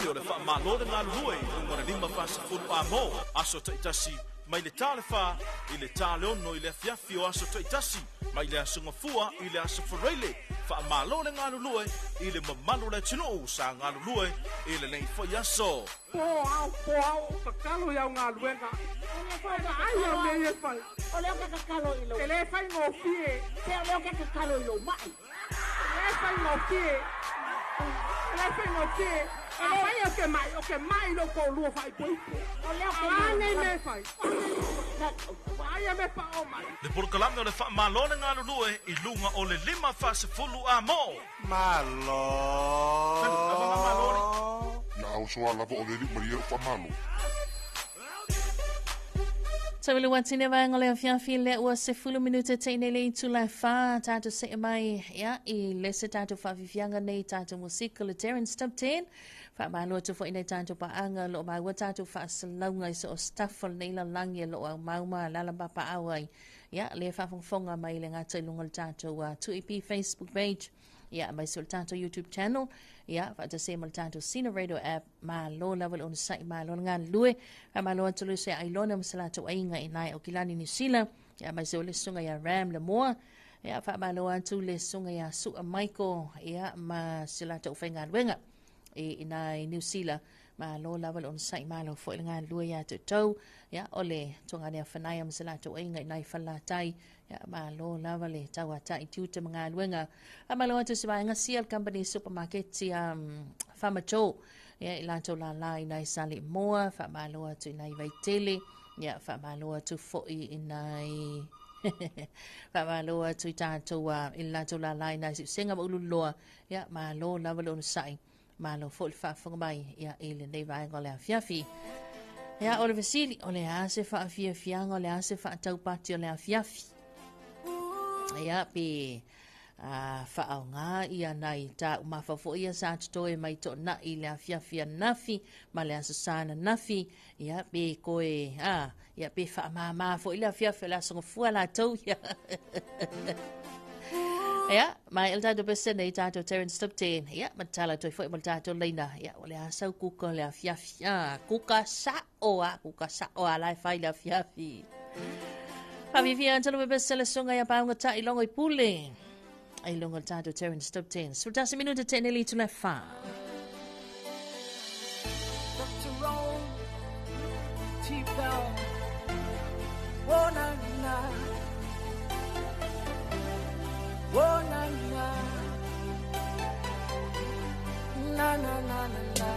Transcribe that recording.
polokalame o le Faamalo le Galulue i luga o le 5 40 amo, aso taitasi mai le ta o le 4 i le ta o le 6 i le afiafi o aso taitasi, mai le aso Gafua i le aso Faraile. Faamalo le galulue i le mamalu o le atunuu sa galulue i lenei foi aso. Po ao, po ao, o tatalo i au galuega. Vaai au mea ia e fai. O lea ou te tatalo i lou. E le faigofie. Se o lea ou te tatalo i lou mai. E le faigofie. E le faigofie. Afai ou te mai, ou te mai i lou toalua faaipoipo. O lea ou te A a nei mea e fai? Vaai a mea paʻo mai. Le polokalame o le Faamalo le Galulue i luga o le 5 40 amo. Malo. Na au soa lava o le alii malie o faamalo. Tauilo atu le vaega o le afiafi lea ua 10 minute te nei le itula e 4 tatou see mai ia i le se tatou faafiafiaga nei tatou musika le Terence Top 10. Faamalo atu foi nei tatou paaga o loo maua tatou faasalauga i so o staff o lenei lalagi o loo aumau ma alala papaau ai ia le faafogafoga mai le gata i luga o le tatou 2EP Facebook page ia aemaise o le tatou YouTube channel ia faatasi ai ma le tatou Sina Radio app. Malo lava le onosai, malo le galulue. Faamalo atu le se ailona ma se latou aiga i nai Aukilani Niu Sila ia aemaise o le susuga ia Ram le Moa ia faamalo atu le susuga ia Sua Michael ia ma se latou faigaluega i nai Niu Sila. Malo lava le onosai, malo foi le galulue ia te outou ia o le Tuagane Fanaia ma se latou aiga i nai Falelatai ia malo lava le tauata'i tiute ma galuega. Faamalo atu se vaega sia le company supermarket Farmer Joe ia i latou lālā i nai Saleimoa. Faamalo atu i nai Vaitele ia faamalo atu foi i nai faamalo atu i tatou i le latou lālā i nai Siusega ma Ululoa ia malo lava le onosai, malo foi le faafofoga mai ia i lenei vaega o le afiafi. Ia, o le fesili, o le a se faafiafiaga, o le a se faataupati o le afiafi? Ia, pe a faaaoga ia nai taumafa foi ia sa totoe mai toonai i le afiafi ananafi ma le aso sa ananafi, ia pe koe, a, ia pe faamama foi le afiafi o le aso Gafua latou ia. Ia, mai el tatou pese nei tatou Terence Top 10. Ia, ma tala toi foi mo le tatou leina. Ia, o le a sau kuka o le afiafi. Ah, kuka sa'o a, kuka sa'o a la e fai le afiafi. Faafiafia atu le pese le susuga ia Paunga ta'i logo i pule. Ai logo le tatou Terence Top 10. 11 minuta te nei le itula e 4. Dr. Rome, T-Bell, oh na na, oh na na, na na na na na.